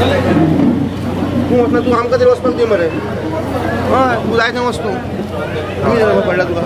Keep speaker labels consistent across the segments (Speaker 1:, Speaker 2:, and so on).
Speaker 1: तूं वचना, तूं आमकां तरी वचपाक दी मरे. हय, तूं जाय थंय वच तूं, आमी पडला तुका.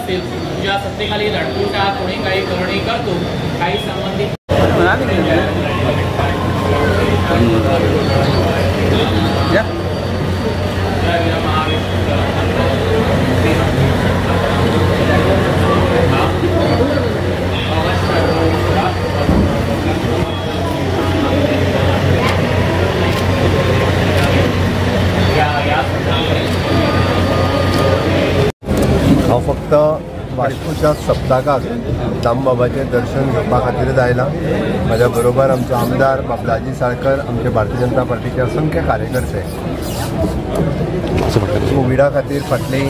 Speaker 2: तुझ्या सत्तेखाली लडकुटा कोणी काही करणी करतो काही संबंधित
Speaker 3: हांव फक्त वास्कोच्या सप्तकाक दामबाबाचें दर्शन घेवपा खातीरच आयला. म्हाज्या बरोबर आमचो आमदार बाब दाजी साळकर, आमचे भारतीय जनता पार्टीचे असंख्य कार्यकर्ते. कोविडा खातीर फाटलीं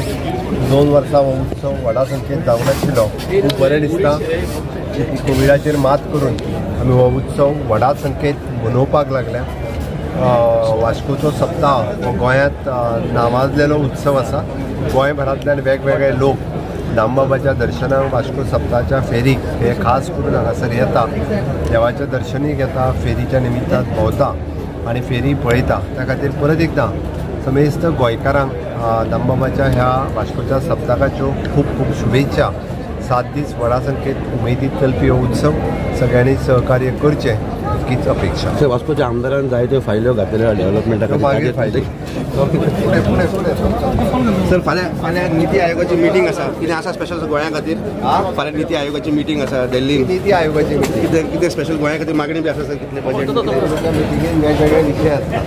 Speaker 3: 2 वर्सां हो उत्सव व्हडा संख्येन जावंक नाशिल्लो. खूब बरें दिसता की कोविडाचेर मात करून आमी हो उत्सव व्हडा संख्येत मनोवपाक लागल्या. वास्कोचो सप्ताह हो गोंयांत नामाजलेलो उत्सव आसा. गोंयभरांतल्यान वेगवेगळे लोक दामबाबाच्या दर्शनाक वास्को सप्ताहाच्या फेरीक हे खास करून हांगासर येता, देवाचें दर्शनूय घेता, फेरीच्या निमित्तान भोंवता आनी फेरी पळयता. त्या खातीर परत एकदां समेस्त गोंयकारांक दामबाबाच्या ह्या वास्कोच्या सप्तकाच्यो खूब खूब शुभेच्छा. 7 दीस व्हडा संख्येत उमेदीत चलपी हो उत्सव सगळ्यांनी सहकार्य करचें इतकीच अपेक्षा.
Speaker 1: वास्कोच्या आमदारान जायत्यो फायल्यो घातलेल्यो डेव्हलपमेंटा
Speaker 3: मागीर फायली
Speaker 1: सर. फाल्यां फाल्यां निती आयोगाची मिटींग आसा, कितें आसा स्पेशल गोंया खातीर? फाल्यां निती आयोगाची मिटींग आसा दिल्लीन.
Speaker 3: निती आयोगाची मिटींग
Speaker 1: कितें कितें स्पेशल गोंया खातीर मागणी बी आसा सर? कितले बजेट
Speaker 3: मिटिंगेन वेगवेगळे विशय आसता.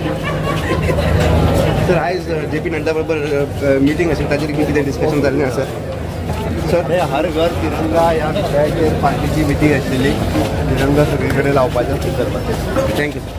Speaker 1: सर आयज जे पी नड्डा बरोबर मिटींग आशिल्ली, ताचेर कितें डिस्कशन जाल्लें आसा सर?
Speaker 3: हर घर तिरंगा ह्या विशयाचेर पार्टीची मिटींग आशिल्ली. तिरंगा सगळे कडेन लावपाच्या संदर्भात.
Speaker 1: Thank you sir.